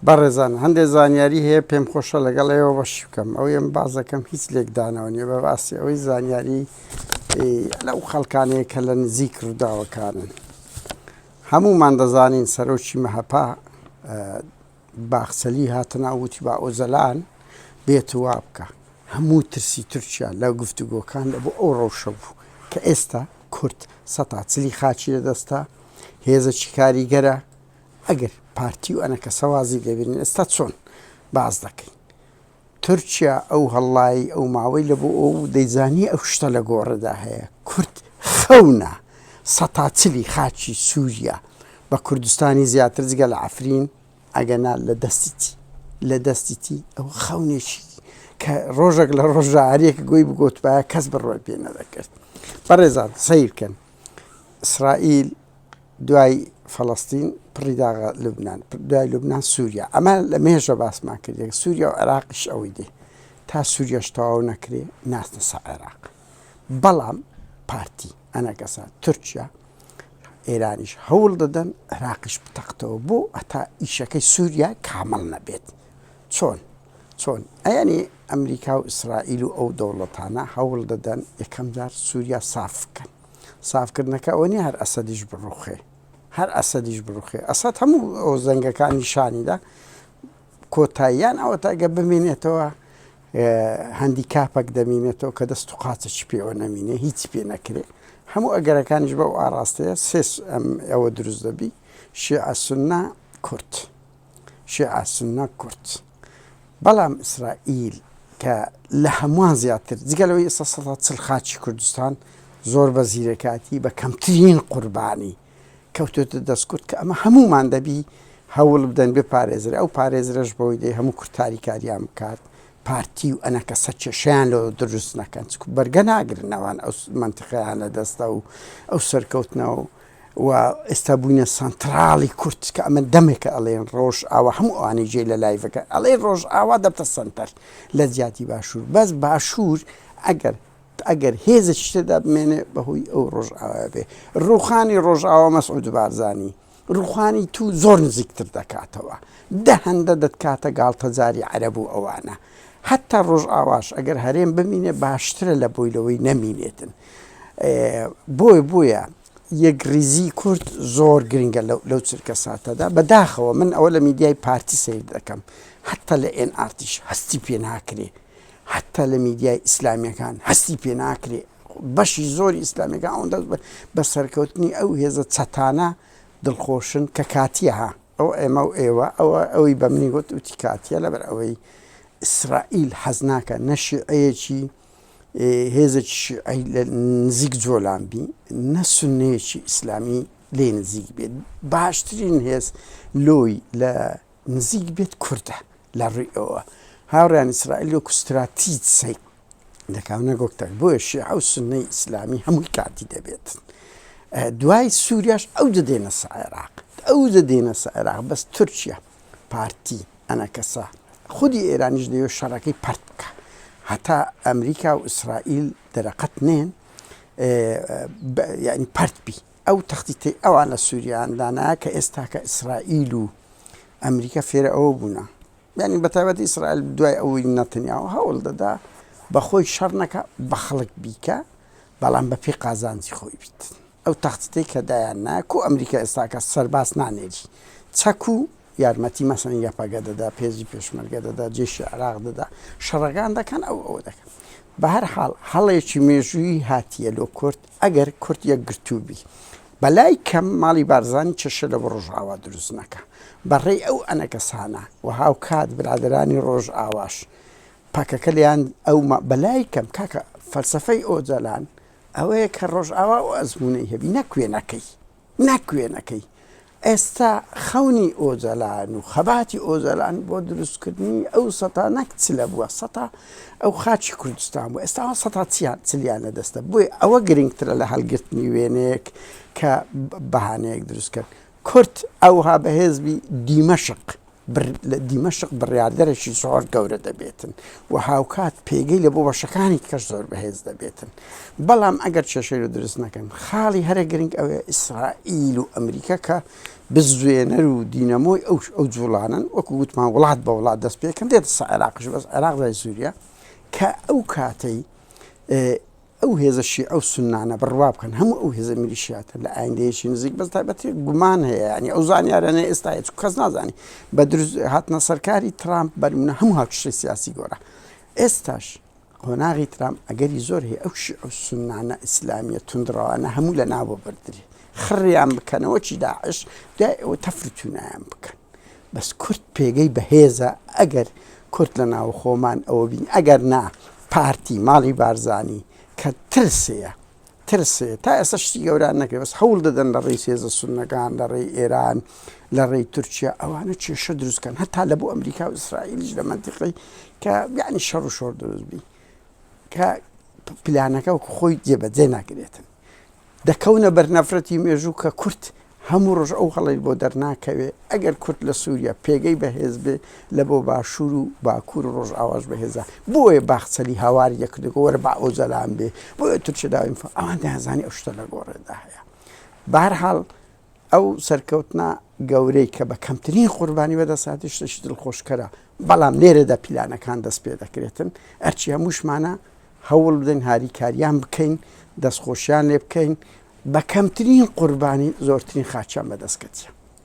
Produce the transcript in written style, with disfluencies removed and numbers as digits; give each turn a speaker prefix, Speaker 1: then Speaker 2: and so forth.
Speaker 1: بەڕێزان هەندێ زانیاری هەیە پێم خۆشە لەگەڵ ئێوە بەشی بکەم ئەو ئێم باس دەکەم هیچ لێکدانەوە نیە بە باسی ئەوەی زانیاری لەو خەڵکانەیە کە لە نزیک ڕووداوەکانن هەمومان دەزانین سەرۆکی مەهەپا باخچەلی هاتە ناو وتی با ئۆجەلان بێت و وا بکا. هەموو ترسی تورکیا لە گفتوگۆکان لە بۆ ئەو ڕەوشە بوو کە ئێستا کورد سەتا چلی خاکی لە دەستە، هێزەکی کاریگەرە، ئەگەر پارتی و ئەنەکەسە وازی لێ بێنن ئێستا چۆن باس دەکەین. تورکیا ئەو هەڵڵایی ئەو ماوەی لە بۆ ئەو دەیزانی ئەو شتە لە گۆڕێدا هەیە. کورد خەونە سەتا چلی خاکی سووریا بە کوردستانی زیاتر جگە لە عەفرین ئەگەنا لە دەستی چی لە دەستی چی ئەو خەونێکی کە ڕۆژێک لە ڕۆژە هەرێک گۆی بگوتبایە کەس بڕوای پێ نەدەکرد بەڕێزان سیرکەن ئیسرائیل دوای فەڵەستین پڕی داغە لوبناان دوای لوبناان سووریا ئەمە لە مێژە باسمان کردێک سووریا و عێراقیش ئەوەی دێ تا سووریاش تەواو نەکرێ ناسنە سە عێراق بەڵام پارتی ئەنەکەسە تورکیا ئێرانیش هەوڵ دەدەن عێراقیش بتەقتەوە بۆ هەتا ئیشەکەی سووریا کامڵ نەبێت چۆن چۆن ئەیانی ئەمریکا و ئیسرائیل و ئەو دەوڵەتانە هەوڵ دەدەن یەکەم جار سووریا ساف بکەن سافکردنەکە ئەوە نیە هەر ئەسەدیش بڕوخێ هەر ئەسەدیش بڕوخێ ئەسەد هەموو ئەو زەنگەکان نیشانیدا کۆتاییان ئەوە تاگە بمێنێتەوە هەندیکاپەک دەمینێتەوە کە دەست و قاچێکی پێوە نەمینێ هیچی پێ نەکرێ هەموو ئەگەرەکانیش بەو ئاراستەیە سێس ئەم ئەوە دروست دەبی شیعە سوننە کورد شیعە سوننە کورد بەڵام ئیسرائیل کە لە هەمووان زیاتر جگە لەوەی ئێستا 140 خاکی کوردستان زۆر بە زیرەکاتی بە کەمترین قوربانی کەوتۆتە دەست کورد کە ئەمە هەموومان دەبی هەوڵ بدەن بپارێزرێ ئەو پارێزرەش بەوەی دەی هەموو کورد تاریکاریان بکات پارتی و ئەنەکەسە کێشەیان لۆ دروست نەکەن چکو بەرگە ناگرن ئەوان ئەو مەنتیقەیان لە دەستە و ئەو سەرکەوتنەوە و ئێستا بووینە سانتراڵی کورد کە ئەمە دەمێکە ئەڵێن ڕۆژ ئاوا هەموو ئەوانەی جێ لە لایڤەکە ئەڵێ ڕۆژ ئاوا دەبتە سەنتەر لە جیاتی باشوور بەس باشوور ئەگەر ئەگەر هێزێکی تێدا بمێنێ بەهۆی ئەو ڕۆژئاوایە بێ. ڕووخانی ڕۆژئاوا مەسعود بارزانی ڕووخانی تو زۆر نزیکتر دەکاتەوە. دە هەندە دەتکاتە گاڵتەجاری عەرەب و ئەوانە. هەتا ڕۆژئاواش ئەگەر هەرێم بمینێ باشترە لە بۆی لەوەی نەمینێتن. بۆیە بۆیە یەکڕیزی کورد زۆر گرنگە لەو چرکە ساتەدا. بەداخەوە من ئەوە لە میدیای پارتی سەیر دەکەم. هەتا لە ئێن ئارتیش هەستی پێ ناکرێ. حەتا لە میدیای ئیسلامیەکان هەستی پێ ناکرێ بەشی زۆری ئیسلامیەکان ئەوەندە بە سەرکەوتنی ئەو هێزە چەتانە دڵخۆشن کە کاتیە ها ئەو ئێمە و ئێوە ئەوە ئەوی بە منی گوت وتی کاتیە لەبەر ئەوەی ئیسرائیل حەز ناکە نە شیعەیەکی هێزێکی شیعی لە نزیک جۆلان بی نە سونەیەکی ئیسلامی لێ نزیک بێت باشترین هێز لۆی لە نزیک بێت کوردە لە ڕووی ئەوە هاوڕیان ئیسرائیل وەکو ستراتیج سەیر دەکا و نەک وەک تاک بۆیە شیعە و سوننەی ئیسلامی هەمووی کاتی دەبێت دوای سووریاش ئەو دەدێنە سە عێراق ئەو دەدێنە سە عێراق بەس تورکیا پارتی ئەنەکەسە خودی ئێرانیش دەیەوێت شەڕەکەی پەرت بکە هەتا ئەمریکا و ئیسرائیل دەرەقەت نێن یعنی پەرت بی ئەو تەختیتەی ئەوان لە سووریان دانا کە ئێستاکە ئیسرائیل و ئەمریکا فێرە ئەوە بوونە یانی بە تایبەتی ئیسرائیل دوای ئەوەی نەتنیاهۆ هەوڵ دەدا بە خۆی شەڕ نەکا بە خەڵک بیکا بەڵام بە پێی قازانجی خۆی بیت ئەو تەختیتەی کە دایان نا کو ئەمریکا ئێستاکە سەرباز نانێری چەک و یارمەتی مەسەن یەپەگە دەدا پێزی پێشمەرگە دەدا جێشی عراق دەدا شەڕەکان دەکەن ئەو ئەوە دەکەن بە هەر حاڵ هەڵێکی مێژوویی هاتیە لۆ کورد ئەگەر کورد یەکگرتوو بی بەلای کەم ماڵی بارزانی کێشە لە بۆ ڕۆژئاوا دروست نەکا بە ڕێی ئەو ئەنەکەسانە و هاوکات برادەرانی ڕۆژئاواش پەکەکە لێیان ئەو بەلای کەم کاکە فەلسەفەی ئۆجەلان ئەوەیە کە ڕۆژئاوا ئەو ئەزموونەی هەبی نەک وێنەکەی نەک وێنەکەی ئێستا خەونی ئۆجەلان و خەباتی ئۆجەلان بۆ دروستکردنی ئەو سەتا نەک چلە بووە سەتا ئەو خاکی کوردستان بوو ئێستا ئەوان سەتا چیان چلیان لە دەستە بۆیە ئەوە گرنگترە لە هەڵگرتنی وێنەیەک کە بەهانەیەک دروستکەن کورد ئەوها بەهێزبی دیمەشق. لە دیمەشق بڕیاردەرێکی زۆر گەورە دەبێتن و هاوکات پێگەی لە بۆ بەشەکانی کەش زۆر بەهێز دەبێتن. بەڵام ئەگەر کێشەی لۆ دروست نەکەن خاڵی هەرە گرنگ ئەوەیە ئیسرائیل و ئەمریکا کە بزوێنەر و دینەمۆی ئەو ئەو جوڵانن وەکو وتمان وڵات بە وڵات دەست پێکەن دێتە سە عێراقش بەس عێراق دوای سووریا کە ئەو کاتەی ئەو هێزە شیعە و سوننانە بڕوا بکەن هەموو ئەو هێزە میلیشیاتە لە ئایندەیەکی نزیک بەس تایبەتی گومان هەیە ینی ئەو زانیارانە ئێستا هەیە چونکە کەس نازانی بە دروست هاتنە سەرکاری ترامپ بەرمونە هەموو هاوکێشەی سیاسی گۆڕا ئێستاش قۆناغی ترامپ ئەگەری زۆر هەیە ئەو شیعە و سوننانە ئیسلامیە توندڕەوانە هەموو لە ناوە بردرێ خڕیان بکەنەوە چی داعش دوای ئەوە تەفر تونایان بکەن بەس کورد پێگەی بەهێزە ئەگەر کورد لە ناوخۆمان ئەوە بین ئەگەر نا پارتی ماڵی بارزانی کە ترسەیە ترسێ تا ئێستا شتی گەوران نەکرێت بەس هەوڵ دەدەن لە ڕێی هێزە سوننەکان لە ڕێی ئێران لە ڕێی تورکیا ئەوانە کێشە دروستکەن هەتا لە بۆ ئەمریکا و ئیسرائیلیش لە مەنتیقەی کە یعنی شەڕ و شۆڕ دروست بی کە پلانەکە وەکو خۆی جێبەجێ ناکرێتن دەکەونە بەر نەفرەتی مێژوو کە کورد هەموو ڕۆژ ئەو هەڵەی بۆ دەرناکەوێ، ئەگەر کورد لە سووریا پێگەی بەهێز بێ لە بۆ باشوور و باکوور و ڕۆژئاواش بەهێزە، بۆیە باخچەلی هاواری دەکرد و وەرە با ئۆجەلان بێ، بۆیە تورکیا داوای مفا ئەوان دەیانزانی ئەو شتە لە گۆڕێدا هەیە. بەهەرحاڵ ئەو سەرکەوتنە گەورەی کە بە کەمترین قوربانی بەدەست هاتی شتێکی دڵخۆشکەرە، بەڵام لێرەدا پیلانەکان دەست پێ دەکرێتن، ئەرکی هەمووشمانە هەوڵ بدەین هاریکاریان بکەین، دەستخۆشیان لێ بکەین، بە کەمترین قوربانی زۆرترین خاچیان بەدەست کەتیە.